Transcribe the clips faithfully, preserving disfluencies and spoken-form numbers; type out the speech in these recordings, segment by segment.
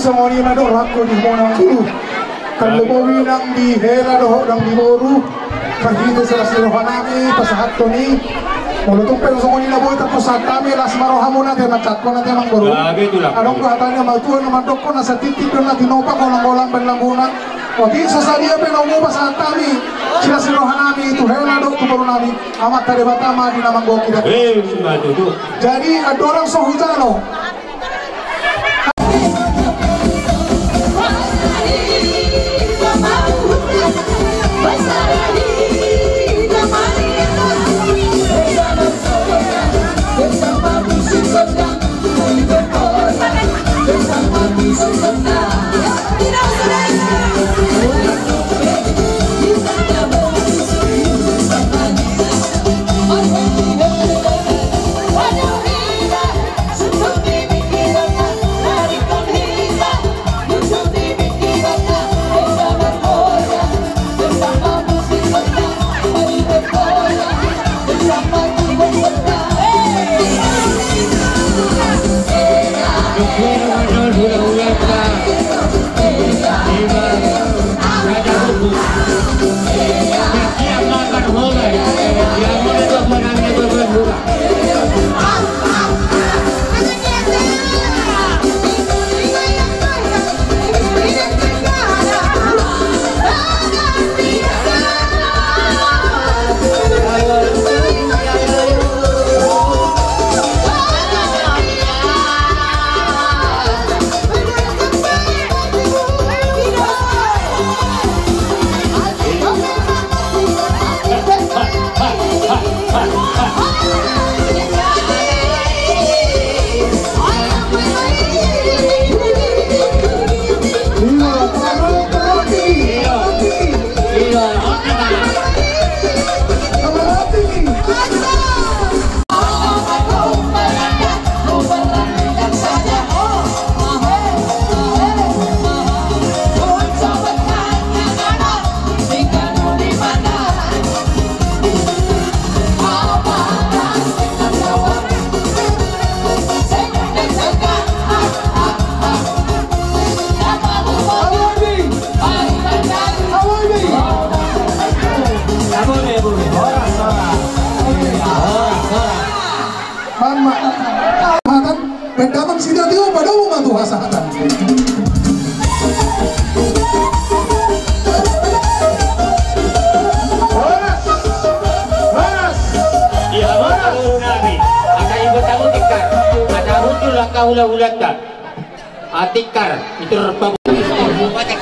Songon i ma dohot rohangku di hamuna amangboru. Tarlumobi nang di hela dohot nang di boru. Marhite silas ni rohanami pasahathon i. Molo tung pe songon i na boi tarpasahat hami, las ma rohamuna, ate, manjangkon, ate, amangboru. Adong do hata ni natuatua na mandokkon, asa titip do na tinopa, golanggolang baen lambungna. Otik so sadia pe na boi pasahat hami silas ni rohanami tu hela dohot tu borunami, Amanta Debata ma di na manggohi. Jadi andorang so hujalo. Mama, hatan, pendaman sida tio, padamu ma tu hasahatan. Horas, horas. Ia horas. Nami, ada ibu tamu tikar, ada hutu langkah hula-hulata. Atikar, itu rupa.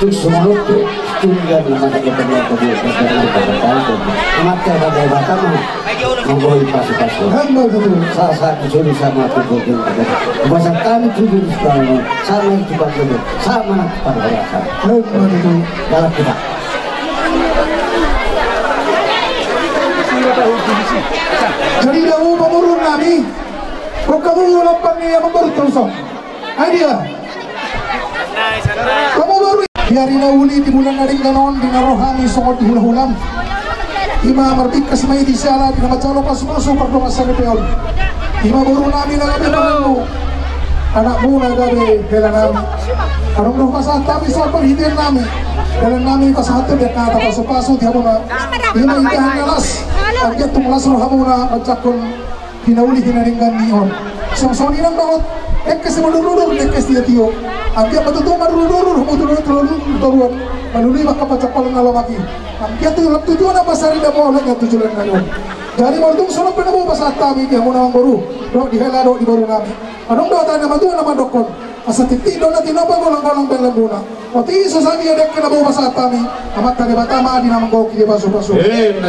Tung songon on pe, tung gabe mata kita ni, kita ni, kita ni, kita ni. Mata pada mata ma, manggohi pasu-pasu. Hamba tutu. Sa, sa, tu solu sama tu bogi. Masa kami tutu di sana, sama itu pakai, sama nak pada rasa. Hamba tutu. Dalam kita. Jadi dao pamoruon nami. Kok kamu ulang panggil yang membaru terus? Ai dia. Kamu baru. Di ari na uli, di bulan na denggan on, di na ro hami songon di hula-hulam, ima marbingkas ma i di siala di na manjalo pasu-pasu pardongan saripeon. Ima boru nami na gabe panenmu, anakmu na gabe hela nami. Adong do pasahat hami songon parhitean nami. Dalan nami pasahat tu dia kata pasu-pasu di hamuna. Ima indahan na las. Anggiat tung las rohamuna manjangkon di na uli di na denggan ni on. Songon i nang dohot dengke simudur-udur, dengke sitio-tio. Anggiat ma tutu marudur-udur, mudur-udur, toruan. Malului mangkapacapalan na lomak i. Anggiat tu tujuan na pasari da mola na tujuan na on. Jadi molo tung songon pe na boi pasahat hami di hamuna amangboru, dohot di hela dohot di boru nami. Adong do hata ni natuatua na mandokkon. Asa titip do na tinopa, golanggolang baen lambungna. Otik so sadia dengke na boi pasahat hami, Amanta Debata ma di na manggohi di pasu-pasu.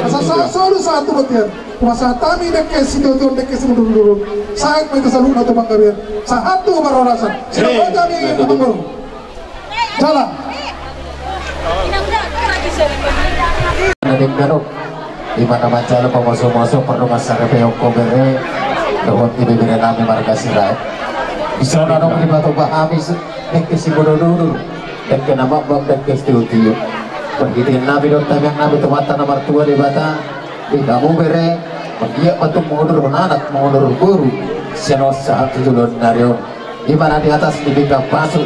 Asa sahat solu sahat tu bontean. Pasahat hami dengke sitio-tio, dengke simudur-udur. Sahat ma hita saluhutna tu panggabean. Sahat tu parhorasan. Selamat hami amangboru. Jalan. Na denggan on. Ima na manjalo pamoso-moso pardongan saripeon, bere dohot ibebere nami marga Sirait. Dison adong dipatupa hami dengke simudur-udur, dengke na mambang, dengke sitio-tio. Parhitean nami dohot tangiang nami tu Amanta na martua Debata, di hamu bere, manggiat ma tung mangudur anak, mangudur boru, sian on sahat tu joloan ni ari on. Ima na di atas di pinggan pasu.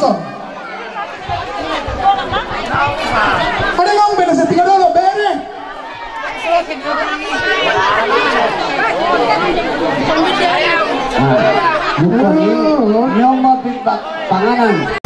Samson. Ada ngomong beda setinggal dulu, bere. Nah, bukan ini. Nyomot di pa-, panganan.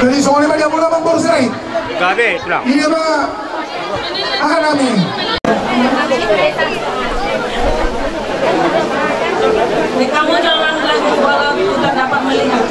Jadi songon i ma di hamu na mangkorsi. Gabe, tulang. Ini ma. Aha nami. Di kamu jangan lagi walau kita dapat melihat.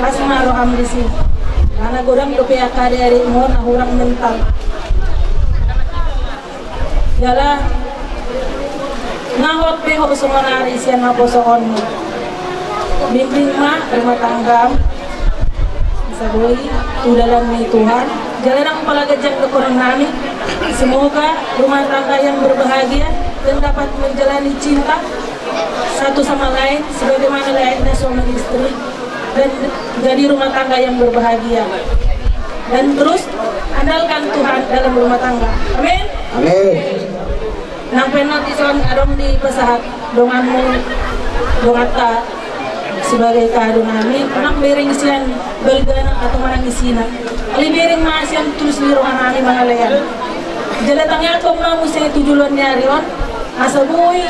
Las ma roham disi. Ala godang dope angka adek-adekmu on na hurang mental. Jala nga hot be ho songon ari sian haposoonmu. Bimbing ma rumah tanggam. Asa boi tu dalan ni Tuhan. Jala ndang pola ganjang dohonon nami. Semoga rumah tangga yang berbahagia dan dapat menjalani cinta satu sama lain sebagaimana layaknya suami istri dan jadi rumah tangga yang berbahagia. Dan terus andalkan Tuhan dalam rumah tangga. Amin. Amin. Nang pe na dison adong dipasahat donganmu, donganta sebagai kahadonami, unang bereng sian balgana atau manang isina. Alai bereng ma sian tulus ni rohanami mangalean. Jala tangiangkon ma muse tu joloan ni ari on asa boi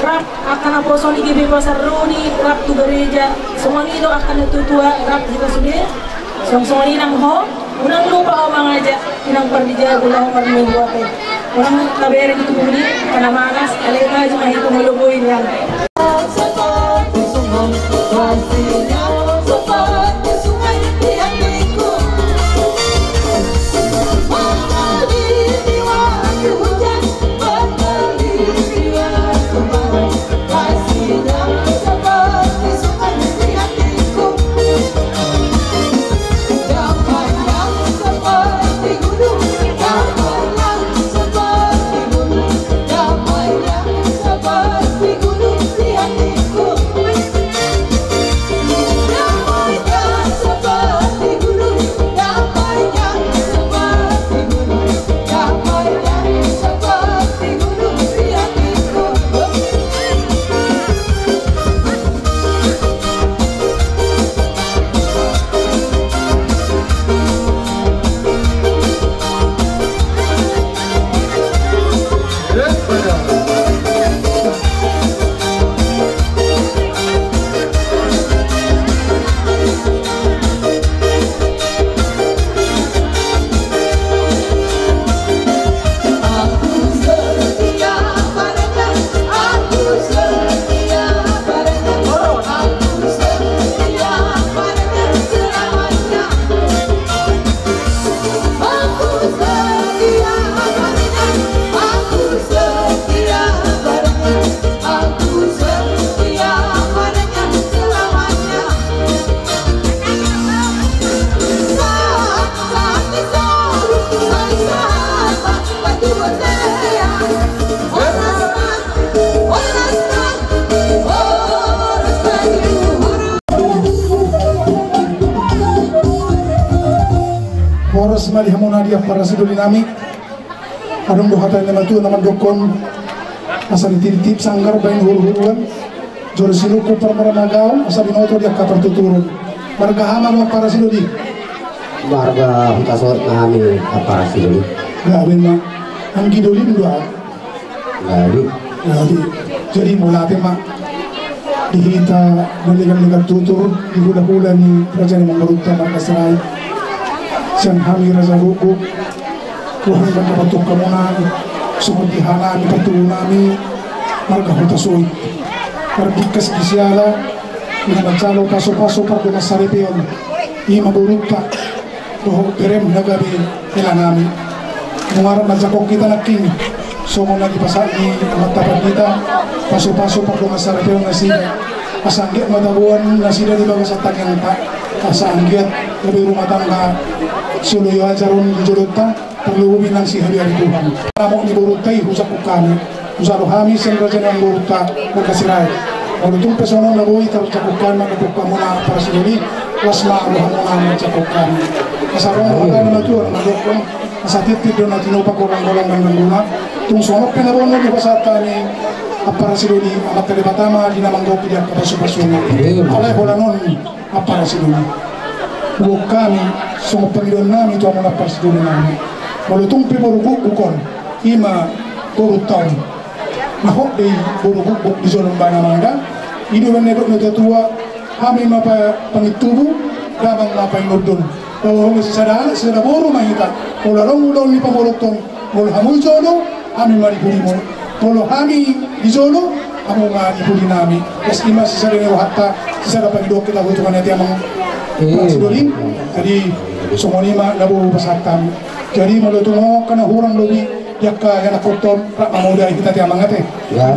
rap angka naposo ni G B Pasar Doli rap tu gareja. Songon i do angka natuatua rap hita sude. Songon i nang ho, unang lupa ho mangajak, inang pardijabu laho marminggu ate. Unang tabereng tu budi angka na malas, alai maju ma hita molo boi nian. Horas ma di hamuna di ampara sidoli nami. Adong do hata ni na matua na mandokkon, asa dititip sanggar baen huruhuruan, jolo silungkun parmaramagaon asa binoto di angka partuturon. Marga hamu ampara sidoli? Marga Hutasoit ma hami ampara sidoli. Gabe ma. Anggi dolim do au. Gabe. Gabe. Jadi mauliate ma di hita na legan-legan tutur di hulahula ni raja ni amangborunta marga Sirait. Sian hami raja gokgok. Tuhan ma na patungka muna songon di hanami partubu nami marga Hutasoit. Marbingkas di siala i na manjalo pasupasu pardongan saripeon i ma borunta dohot berem na gabe hela nami. Nunga rap manjangkon hita nangkin songon na dipasahat ni amanta pandita pasupasu pardongan saripeon nasida. Asa anggiat ma taboan nasida di bagasan tangiangta asa anggiat gabe rumah tangga sioloyo ajar on di jolonta. Tarlumobi nang sihabiari Tuhan. Amok ni borunta i hujangkon hami. Hujalo hami sian raja ni amangborunta marga Sirait. Molo tung pe songon na boi tarjangkon hami manjangkon hamuna ampara sidoli. Las ma rohamuna manjangkon hami. Asa ro ma hata ni na matua na mandokkon asa tintin do na tinopa, golanggolang do na nidok. Tung songon pe na boan na dipasahat hami ampara sidoli, Amanta Debata ma di na manggohi di angka pasupasuna. Alai holan on ampara sidoli. Gok hami songon pangidoan nami tu hamuna ampara sidoli nami. Molo tung pe boru gokgok on i ma borunta on. Na hot do i boru gokgok di jolo umbahen amangda. I do umbahen na nidok ni natuatua, hami ma pangintubu, damang ma painondon. Molo sisada anak sisada boru ma hita. Molo adong ulaon ni pamoruonta, molo hamu di jolo, hami ma di pudimuna. Molo hami di jolo, Hamu ma di pudi nami. Asa i ma sisada ni rohanta, sisada pangidoan hita tu Tuhan i, ate amang. Iya. Sidoli. Jadi songon i ma na boi hupasahat hami. Jadi molo tung adong na hurang lobi di angka ianakhonta on, rap ma modai hita, ate amang, ate. Ya.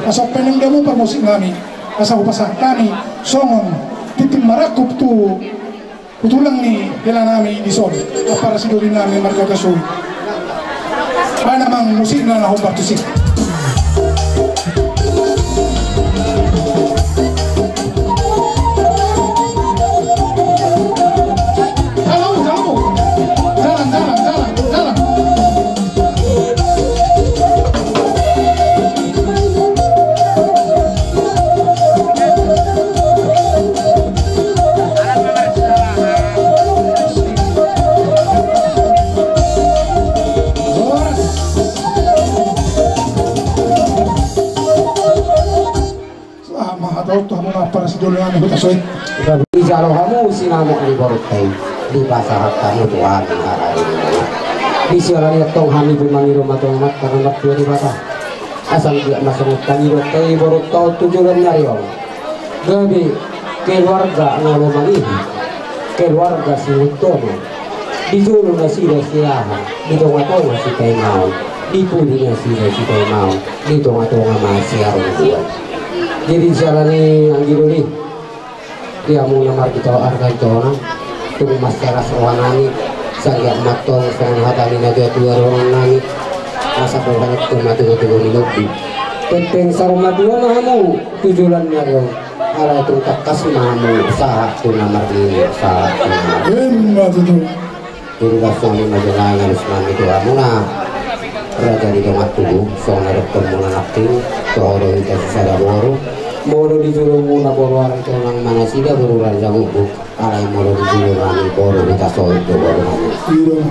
Asa umpeopeo hamu parmusik nami, asa hupasahat hami songon tintin marangkup tu tulang ni hela nami dison, ampara sidoli nami marga Hutasoit. Baen amang musikna na hombar tusi. Jalan, jalan, jalan, jalan, jalan. Selamat ulang tahun, ampara sidoli nami Hutasoit. Dijalo hamu sinamot ni borunta i, dipasahat hamu tu hami haradeon. Di siala ni i antong hami pe mangido ma tu Amanta na martua Debata, asa anggiat ma songon pangidoanta i borunta on tu joloan ni ari on gabe keluarga na lomo mangihi, keluarga sihutonon. Di jolo nasida siaha, di tongatonga sipaimaon, di pudi nasida sipaimaon, di tongatonga ma siaronggoan. Jadi siala ni i, anggi doli, di hamu na marhite arga i tona, tung mansai las roha nami, sai anggiat ma antong songon hata ni natuatua dohonon nami, asa hupasahat ma tubutubu ni lombu. Penting saur matua ma hamu tu joloan ni ari on. Alai tung tangkas ma hamu sahat tu na marnini, sahat tu na marnini. Ima tutu. Jadi laos songon i ma jala ngalus nami tu hamuna raja ni dongan tubu, songon na didok hamuna nangkin, toho do hita sisada boru. Molo di jolomuna boru Aritonang ma nasida boru Raja Guguk. Alai molo di jolo nami boru Hutasoit do boru nami. Iya.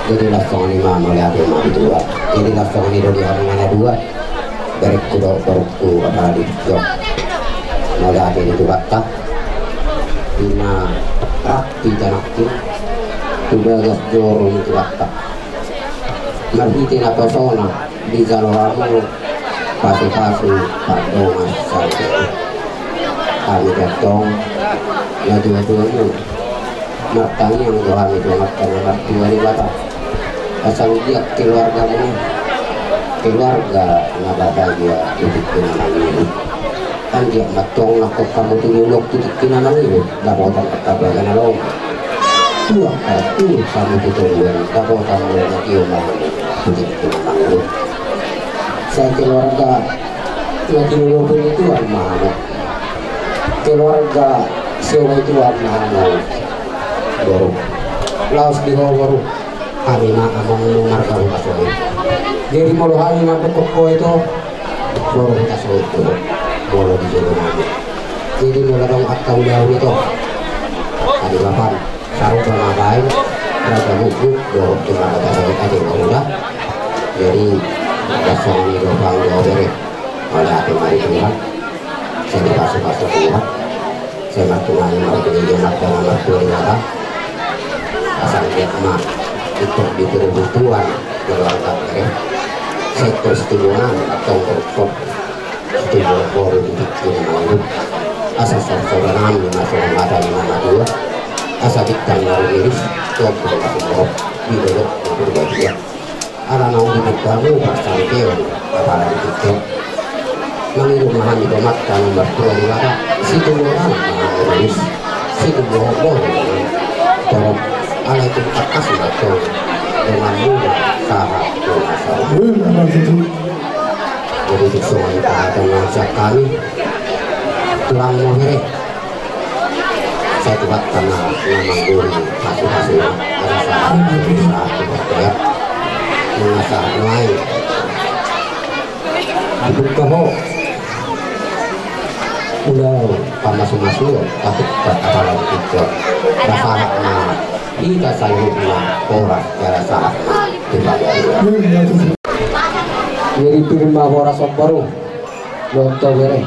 Jadi laos songon i ma, mauliate ma di Tuhan. Jadi laos songon i do di hamuna na dua. Berengku dohot borungku, apala di Tingkir. Mauliate di Tuhanta. Di na rap hita nangkin tu bagas joro ni Tuhanta. Marhite naposona dijalo hamu pasupasu pardongan sahat. Hami pe antong natuatuamu martangiang do hami tu Amanta na martua Debata, asa anggiat keluargamu keluarga na bahagia tu tingki na mangihut. Anggiat ma antong nangkok hamu tu jolok tu tingki na mangihut, dapotan angka baga na lomo. Tuak tartuak hamu tu toruan, dapotan mula na tio ma hamu tu tingki na mangihut. Sai keluarga na tinolopi ni Tuhan ma hamu. Keluarga sioloi Tuhan ma hamu, boru. Laos di ho, boru. Hami ma amangmu marga Hutasoit. Jadi molo hami mandok ho ito, boru Hutasoit do molo di jolo nami. Jadi molo adong angka ulaon ito, angka di lapan, sarupa ma baen Raja Guguk dohot tu marga Hutasoit ate, boru da. Jadi laos songon i do, panggo bere. Mauliate ma di Tuhan. Sai dipasupasu Tuhan. Sai martunani ma di Amanta na martua Debata. Asa anggiat ma ingkon ditubu Tuhan keluarga bere. Sai ingkon situbuan antong borungkon, situbuan boru di tingki na mangihut. Asa saursaur nami ma songon hata ni na matua. Asa bintang na rumiris, tombol na sumorop di dolok na Purbadia. Ala naung dibungka hamu parsaripeon, apala di Tingkir. Mangido ma hami tu Amanta na martua Debata, situbu ma hamu na rumiris, situbu ma hamu na torop, alai tung tangkas ma antong donganmuna sahat tu na sahat. Jadi tung songon i ma hata ni sian hami, tulang ma bere. Sai Tuhanta ma na mangguru pasupasu, asa sahat tu na sahat. Nunga sahat nuaeng dibungka ho ulaon pamasumasuon, tapi apala di Tingkir. Asa sahat ma hita saluhutna, horas jala sahat ma tu panggabean. Jadi pir ma horas on, boru. Dohot ho bere.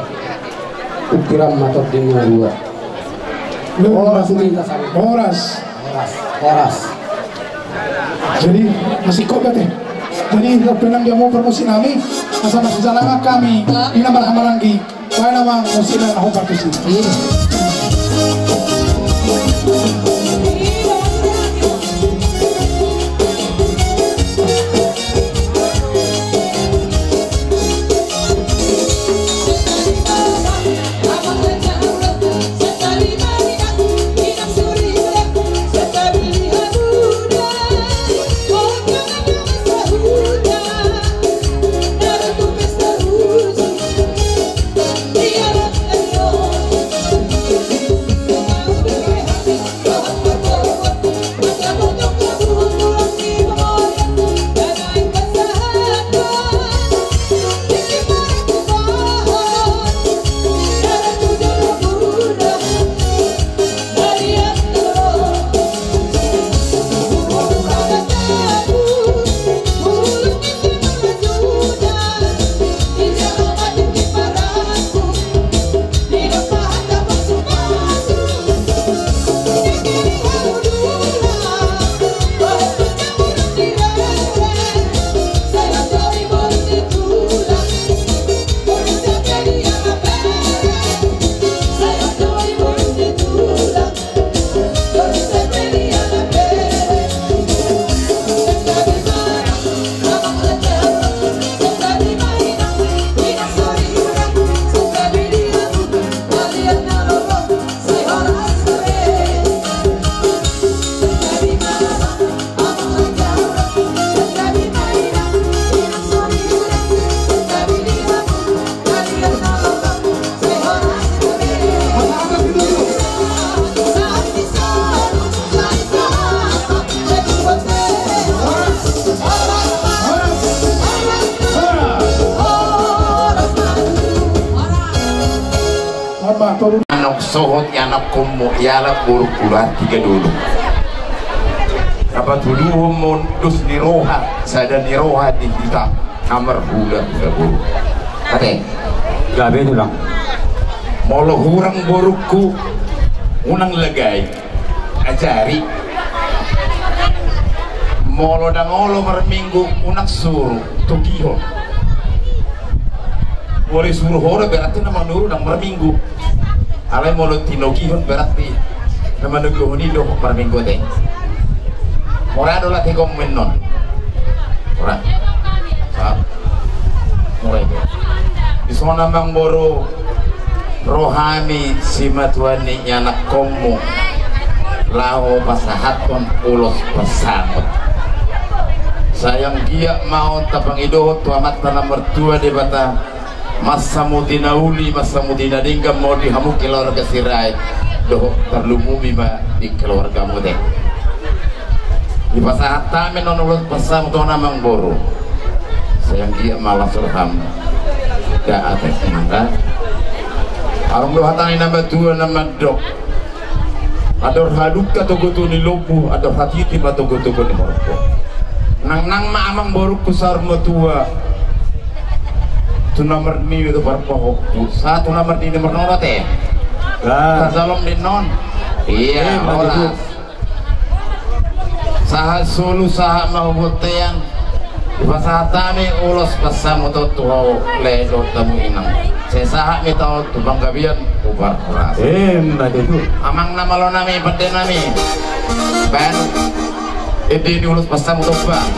Ukiran ma tondimuna dua. Horas, horas. Horas, horas. Jadi masih kok bete. Jadi laos pe nang dia mau promosi nami. Sama sijalangan kami, ina marhamaranggi, baen amang musik na hombar tusi. Anak sohot i anakkonmu, ialap borungku, dohot tiga dulu. Apa tuduhon mon dos ni roha, sada ni roha di hita. Amar hula hula boru. Ate. Gabe tulang. Molo hurang borungku, unang lagai. Ajari. Molo ndang olo marminggu, unang suru, togihon. Molo suru ho do berarti na manuru ndang marminggu. Alai molo tinogihon berarti na manogihon i do marminggu ate. Mora do latihan komitmen on. Mora. Mora i do. Di son amang boru, ro hami simatua ni ianakkonmu laho pasahathon ulos pansamot. Sai anggiat ma on tapangidohon tu Amanta na martua Debata, mansamoti na uli, mansamoti na denggan ma on di hamu keluarga Sirait, dohot tarlumobi ma di keluargamu ate. Dipasahat hami non ulos pansamot on amang boru. Sai anggiat ma las roham. Dang ate, mangga. Adong do hata ni na matua na mandok: Andor halumpang togu-togu ni lombu, andor hatiti ma togu-togu ni horbo. Nangnang ma amang borungku saur matua. Tu na marnini tu parpahompu. Sahat tu na marnini marnono ate. Tajalo ma di non. Ia, horas. Sahat solu, sahat ma tu bontean. Dipasahat hami ulos pansamot on tu ho lae dohot hamu inang. Sai sahat ma hita on tu panggabean, tu parhorasan. Ima tutu. Amang na malo nami, pande nami. Baen ende ni ulos pansamot on, Bang.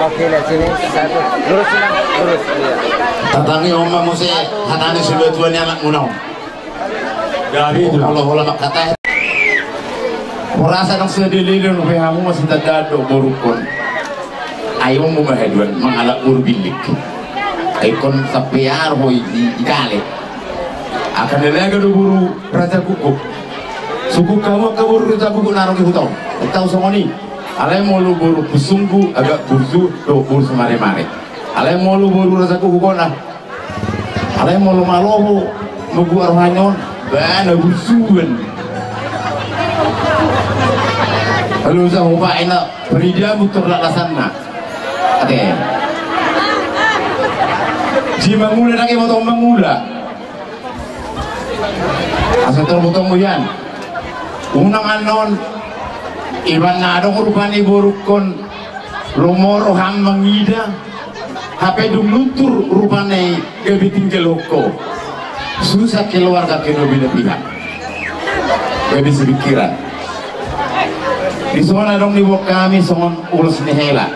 Oke, lihat sini. Satu. Lurus, Bang. Lurus. Iya. Tatangihon ma muse hata ni situa-tua ni anakmuna on. Jadi itu. Hola-hola mangkatai. Hurasa nang sadeleon pe hamu masih tadado borungkon. Ai on ma haduan mangalap boru billig. Ai ingkon sampe arho i, i, i kale. Angka na laga do boru Raja Guguk. Sungkun hamu angka boru Raja Guguk na adong di huta on. Tau songon i. Alai molo boru Pusunggu agak burju do boru Sumaremare. Alai molo boru Raja Guguk on ah. Alai molo malopo mangguar rohani on, ba na burjuan. Lalu sa hupa ina parida mutur lak lasanna. Ate. Si mangula nake motong mangula. Asa tor motong muyan. Unang annon. Iban na adong rupani borungkon. Lomo roham mangida. Hape dung luntur rupani gabe tinggal hongko. Susah keluarga kedua belah pihak. Gabe sepikiran. Di songon adong ni buat kami songon ulos ni hela.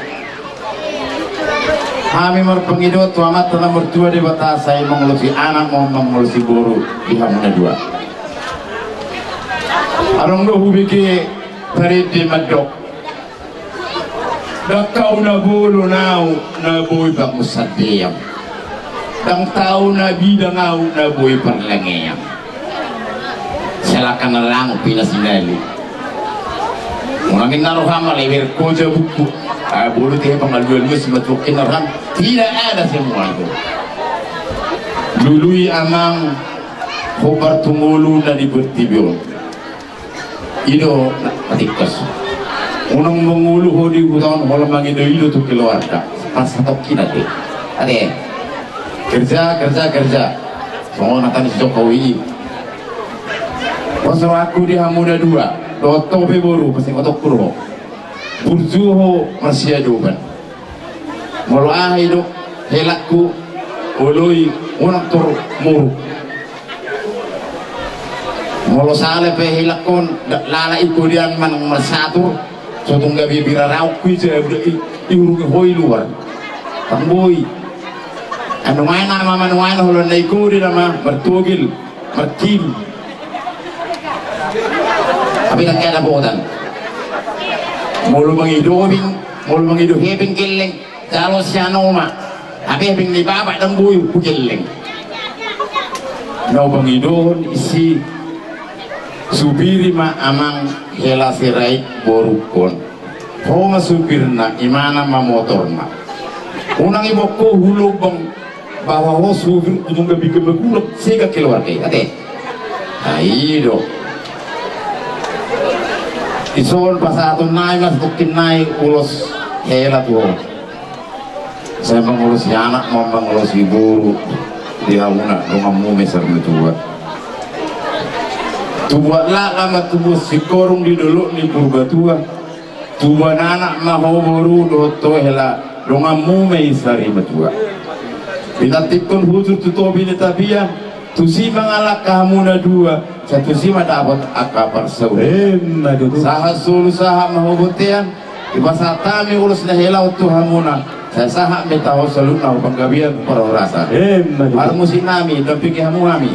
Hami marpangido tu Amanta na martua Debata sai mangolosi anak maupun mangolosi boru di hamu na dua. Adong do hubege parende mandok. Ndang tau na bolon ahu na boi pangunsandean. Ndang tau na bidang ahu na boi parlangean. Salaka na lango pinasinali. Unang inna roham ale berkoja buku. Ah, bolu te pangalualuan si matuak inna roham. Tidak ada semua itu. Lului amang hobar tu ngolu na di portibi on. I do na patikkas. Unang mangolu ho di huta on holan mangido-ido tu keluarga. Pas hatongkin ate. Ate. Kerja, kerja, kerja. Songon hata ni si Jokowi. Pos rohangku di hamu na dua. Dohot ho pe boru, pasingotonku do ho. Burju ho marsiadopan. Molo aha i do helangku, olo i, unang tor muruk. Molo sala pe helangkon, lala i podean manang marsatur, so tung gabe bira raokku i, i, iurungi ho i luar. Ndang boi. Anu main nama manu main holan na i kode nama martogel. Martim. Hape ndang hea dapotan. Molo mangido hepeng, molo mangido hepeng gelleng, jalo sian oma. Hape hepeng ni bapak ndang boi hugelleng. Na hupangidohon isi supiri ma amang hela Sirait borungkon. Ho ma supirna, imana ma motorna. Unang iboan ho hu Lombang, bahwa ho supir, unang gabe gabe gulak, sega keluarga i, ate. Na i do. Dison pasahaton nai ma satongkin nai ulos hela tu ho. Sai mangolosi anak, mangolosi boru, di hamuna donganmu ma i sarimatua. Tubuan lak ma tubuan singkoru di dolok ni Purbatua. Tubuan anak ma ho boru dohot ho hela, donganmu ma i sarimatua. Pinantikkon hujur tu topi ni tapian, tusi mangalangka hamu na dua, sai tusi ma dapot angka parsaulian. Emma tutu. Sahat solu sahat ma ho bontean, dipasahat hami ulos na hela on tu hamuna. Sai sahat ma i tu ho saluhutna tu panggabean parhorasan. Emma tutu. Parmusik nami, dampingi hamu hami.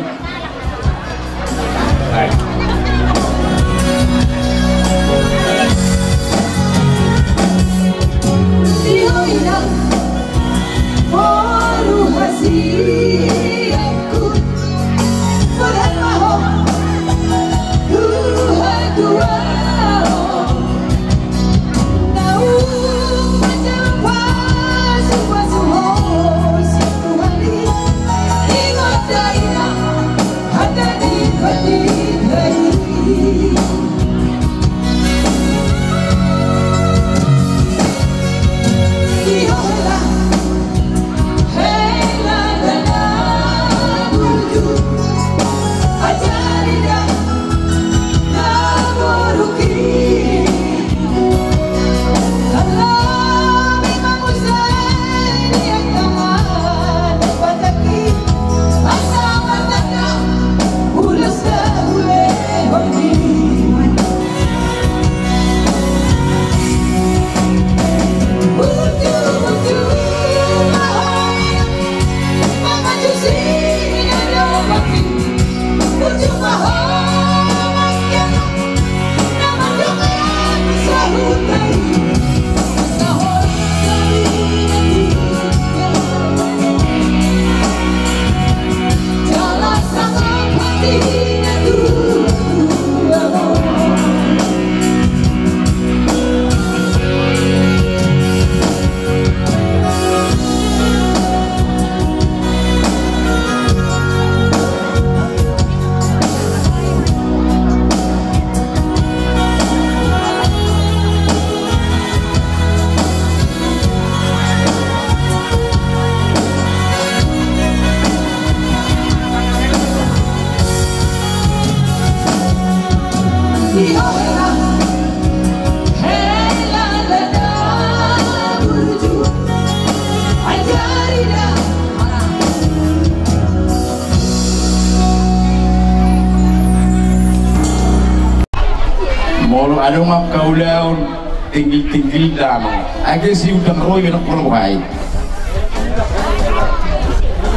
Adong angka ulaon tinggil-tinggil damang. Age siudang ro i, manang pola boha i.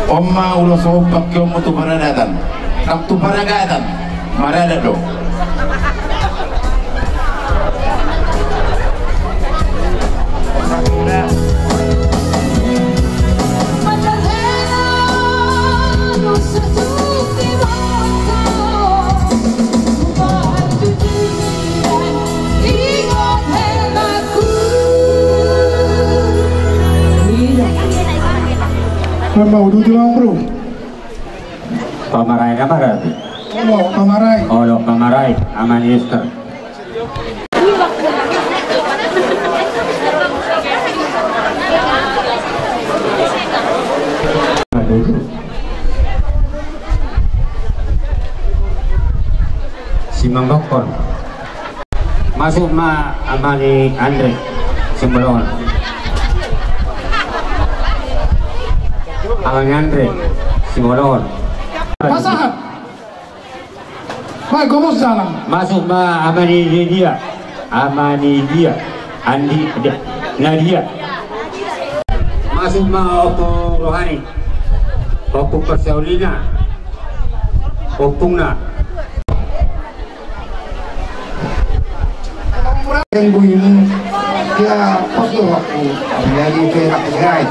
On ma ulos on, pangkeonmu tu paradatan. Nang tu paragatan, maradat do. Mama, udah bilang, bro. Pamarai na marati. Olo, pamarai. Olo, pamarai. Aman, Mister. Simang dokon. Masuk ma ama ni Andre Simbolon. Ama ni Andre Simbolon. Pasahat. Baik, gomos jalan. Masuk ma ama ni Nadia. Ama ni dia. Andi, dia. Nadia. Masuk ma Ompu Rohani. Ompu Persaulina. Ompungna. Yang bunyi dia pos tu waktu. Jadi, saya tak serai.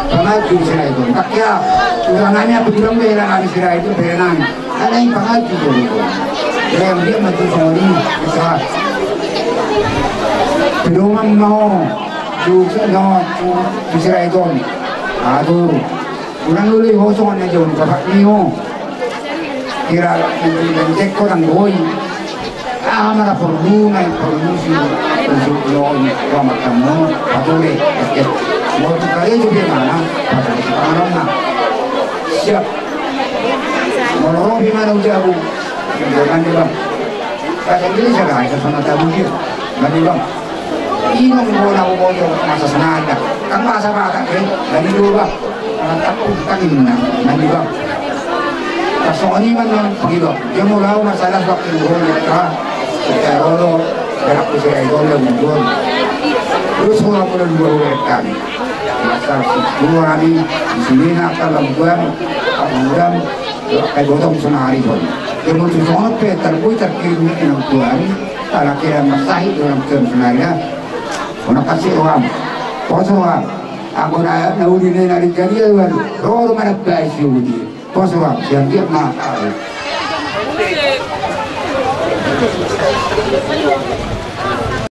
Pernah tu serai tu. Tak ya. Udah nanya, aku bilang, dia nak habis serai tu, berenang. Ada yang pangaji tu. Dia yang dia maju sama dia, bisa. Pedoman mau. Tu, no, tu, tu serai tu. Aduh. Unang lului ho songon na jolo bapak ni ho. Kira, cek ho nang boi. Ah, mara porlu na, porlu si, si, lo, lo, makamu, patule, eh, eh. Mau tu kali itu dia mana? Patule, mana? Siap. Mau lo, di mana ujabu? Jangan di bang. Kata dia, saya rasa sama tabu dia. Nggak di bang. Inong do na huboto masa sonari da. Kan masa batak, eh, dari dua bah. Anak takut kan inna, nani bang. Pas songon i ma nang pagi bang. Dia mau lau masalah waktu dua bah. Kita rolo, berak ku sirai dua bah, dua bah. Terus mau aku dan dua bah kami. Masa si dua kami, di sini nak kalau buang, aku buang, kayak gotong sonari pun. Dia mau tu songon pe, terbui terkirim ini nang dua hari. Ala kira masahi dalam terang sengaja. Ona kasih roham. Pos roham. Aku na, na uli ne na rinjani ya, Tuhan. Roh, roh mana baik si uli. Pos roham. Siang dia mata.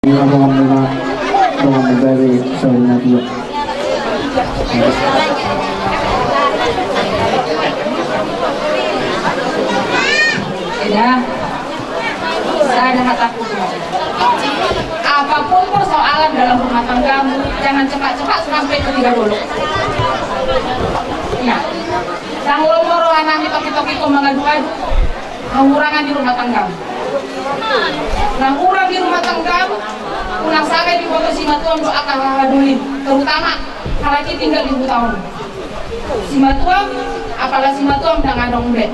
Ini roham, roham dari saudara dia. Ya. Sada hataku. Apapun persoalan dalam rumah tanggamu, jangan cepat-cepat sampai ke tiga dulu. Ya. Nang lomo roha nami toki-toki ho mangadu-adu, nang hurang di rumah tanggamu. Nang hurang di rumah tanggamu, unang sanga diboto simatuam dohot angka hahadolim, terutama halak i tinggal di huta on. Simatuam, apala simatuam ndang adong be.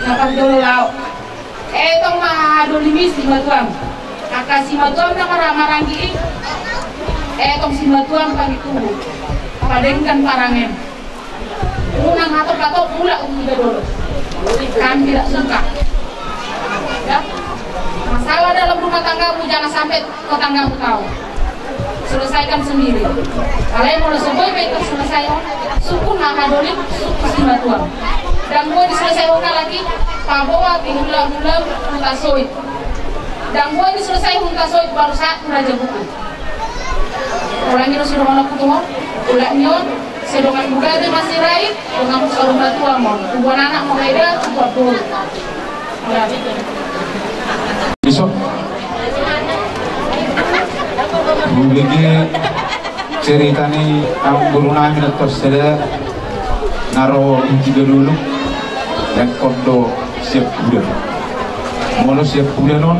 Na parjolo laho. Etong ma hahadolim i simatuam. Angka simatuam na marhaha-maranggi i. Etong simatuam pangitubu. Padenggan parangen. Unang hatop-hatop mulak tu tiga dolo. Kami tidak suka. Ya. Masalah dalam rumah tanggamu jangan sampai tetanggamu tahu. Selesaikan sendiri. Alai molo so boi pe terselesaikan, sungkun hahadolim, sungkun simatuam. Ndang boi diselesaikan halak i, paboa di hula-hula Huta Soit. Ndang boi diselesaikan Huta Soit, baru satu Raja Buku. Ulangi do sidohononku tu ho, ulangi on. Sedongan bulan masih rai, dongan saur matua mon. Tubuan anak ma haida, tubuan boru. Iso. Bege cerita ni amang boru nami na tor sada na ro di tiga dulu. Dengkon do siap udan. Molo siap udan on,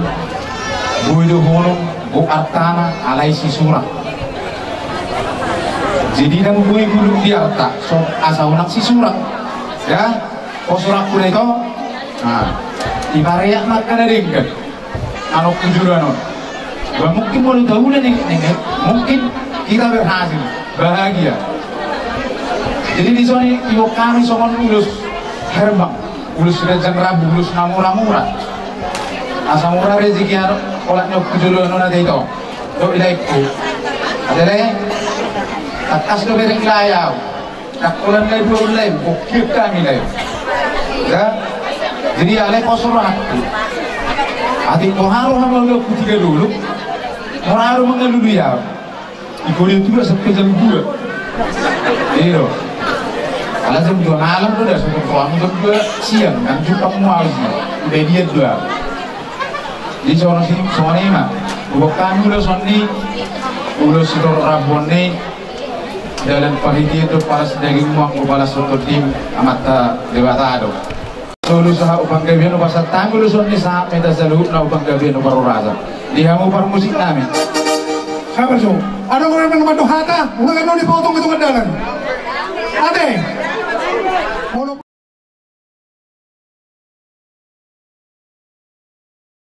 boi do holong, go artana alai si surang. Jadi ndang boi gulung di arta, so asa unang si surang. Ya, ho surang kuda ito. Nah, ipareak ma angka na denggan. Anok kujuran on. Bah, mungkin molo taula ni, ni, ni, mungkin kita berhasil, bahagia. Jadi di sini ibu kami songon ulos herbang, ulos rejang rabu, ulos namura-mura. Asa mura rezeki anu, olat nyok kujolo anu na dito. Do ilai ku. Adele, takas do bereng layau. Dakkolan lai dua ulai, bokir kami lai. Ya. Jadi alai kosor aku. Ati koharo hama udah kutiga dulu. Moraro mengalulu ya. Iko dia tuh rasa pejal dua. Iyo. Ala jam dua malam tuh dah sudah kamu jam dua siang kan jumpa mau sih. Udah dia dua. Di sono si sono ima. Bukan udah sonni. Udah si rabuan nih. Dalan pahitian do paras daging muang do palas do todim amanta Debata do. Solu sahat upa panggabean upa sahat tanggul do sonni sahat meta saluhutna upa panggabean upa parhorasan. Di hamu parmusik nami. Sabar jo. Adong orang yang mandok hata, ulang anu dipotong itu ke dalam. Ate.